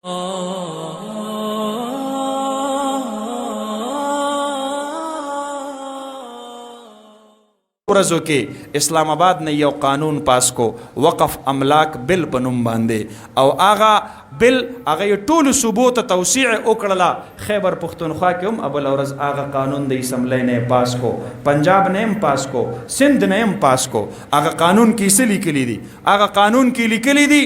ورځو کې اسلام آباد نه یو قانون پاس کو، وقف املاک بل په نوم باندې، او هغه بل هغه ټول صوبو ته توسیع وکړله. خیبر پښتونخوا کې هم ابل ورځ هغه قانون د اسمبلی نه پاس کو، پنجاب نه هم پاس کو، سند نه هم پاس کو. هغه قانون کې څه لیکلي دي؟ هغه قانون کې لیکلي دي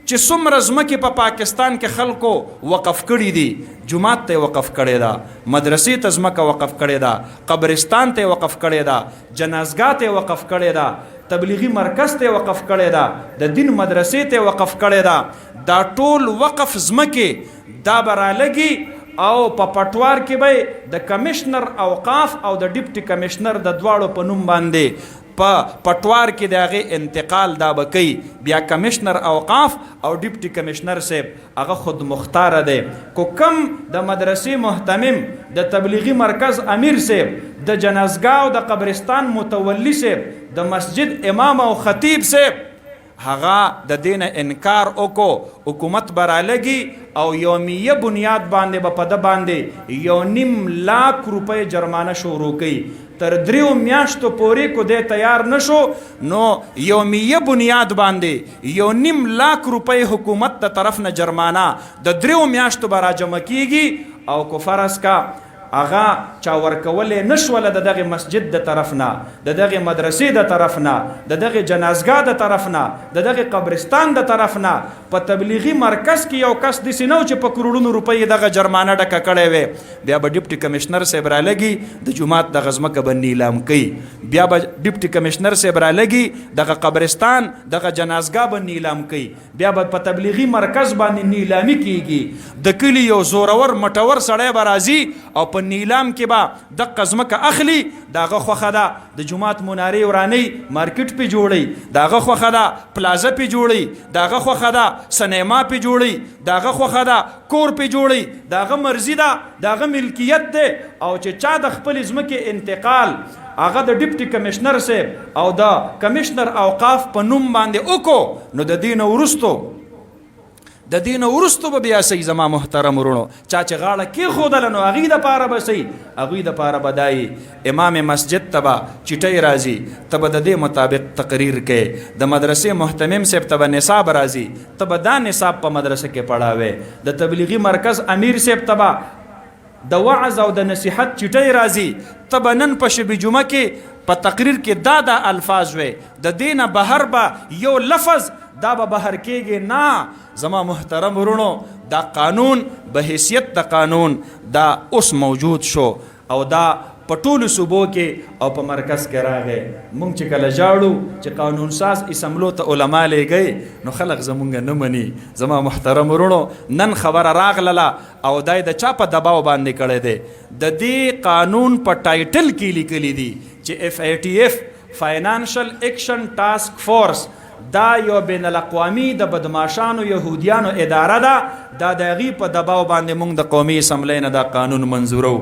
چې څومره ځمکې په پاکستان کې خلکو وقف کړي دي، جومات ته وقف کړي ده، مدرسې ته ځمکه وقف کړي ده، قبرستان ته وقف کړي ده، جنازګاه ته وقف کړي ده، تبلیغي مرکز ته وقف کړي ده، د دین مدرسې ته وقف کړي ده، دا ټول وقف ځمکې دا به رالګي او په پټوار کې به د کمشنر اوقاف او د ډیپټي کمشنر د دواړو په نوم باندې په پټوار کې د هغې انتقال دا به کوي. بیا کمشنر اوقاف او ډیپټي کمشنر صاحب هغه خود مختار دی. کو کم د مدرسې مهتمم، د تبلیغي مرکز امیر صاحب، د جنازګاه او د قبرستان متولی صاحب، د مسجد امام او خطیب صاحب هغه د دین انکار وکړو، حکومت به رالګي او یومیه بنیاد باندې به په ده باندې 1.5 لاک روپۍ جرمانه شروع کوي. تر 3 میاشتو پورې کو دی تیار نشو، نو یومیه بنیاد باندې 1.5 لاک روپۍ حکومت د طرف نه جرمانه د 3 میاشتو به راجمع کیږي. او کو فرض کا هغه چا ورکولې نشوله، د دغه مسجد د طرف نه، د دغه مدرسې د طرف نه، د دغه جنازګاه د طرف نه، د دغه قبرستان د طرف نه، په تبلیغي مرکز کې یو کس داسې نه چې په کروڑونو روپۍ دغه جرمانه ډکه کړې وي، بیا به ډپټي کمشنر صاحب رالګي، د جومات دغه ځمکه به نیلام کوي. بیا به ډپټي کمشنر صاحب رالګي، دغه قبرستان، دغه جنازګاه به نیلام کوي. بیا به په تبلیغي مرکز باندې نیلامي کیږي. د کلی یو زورور مټور سړی به راځي او په نیلام کې به دقه ځمکه اخلي. د هغه خوښه ده د جومات منارې ورانوي، مارکیټ پې جوړوي. د هغه خوښه ده پلازه پې جوړوي. د هغه خوښه ده سینما پې جوړوي. د هغه خوښه ده کور پې جوړوي. د هغه مرضي ده، د هغه ملکیت دی. او چې چا د خپلې ځمکې انتقال هغه د ډپټي کمشنر صاحب او د کمشنر اوقاف په نوم باندې وکړو، نو د دین ورستو به بیا سي. زما محترم ورونو، چا چې غاړه کې خودل، نو هغه د پاره به سي، هغه د پاره بدای. امام مسجد ته به چټي راځي، ته به د دې مطابق تقریر کې. د مدرسې مهتمم صاحب ته به نصاب راځي، ته به دا نصاب په مدرسه کې پڑھاوي. د تبلیغي مرکز امیر صاحب ته به د وعظ او د نصیحت چټي راځي، ته به نن په شب جمعه کې په تقریر کې دا دا الفاظ وې، د دینه بهر به یو لفظ دا به بهر کېږي نه. زما محترم ورونو، دا قانون به حیثیت د قانون دا اوس موجود شو او دا په ټولو صوبو کې او په مرکز کې راغی. مونږ چې کله ژاړو چې قانون ساز اسمبلو ته علما لېږئ، نو خلک زمونږ نه مني. زما محترم ورونو، نن خبره راغلله او دا د چا په دباو باندې کړی دی؟ د دې قانون په ټایټل کې لیکلي دي چې FATF، فاینانشل اکشن ټاسک فورس، دا یو بین الاقوامی د بدماشانو یهودیانو اداره ده. دا د هغې په دباو باندې مونږ د قومي اسمبلۍ نه دا قانون منظورو.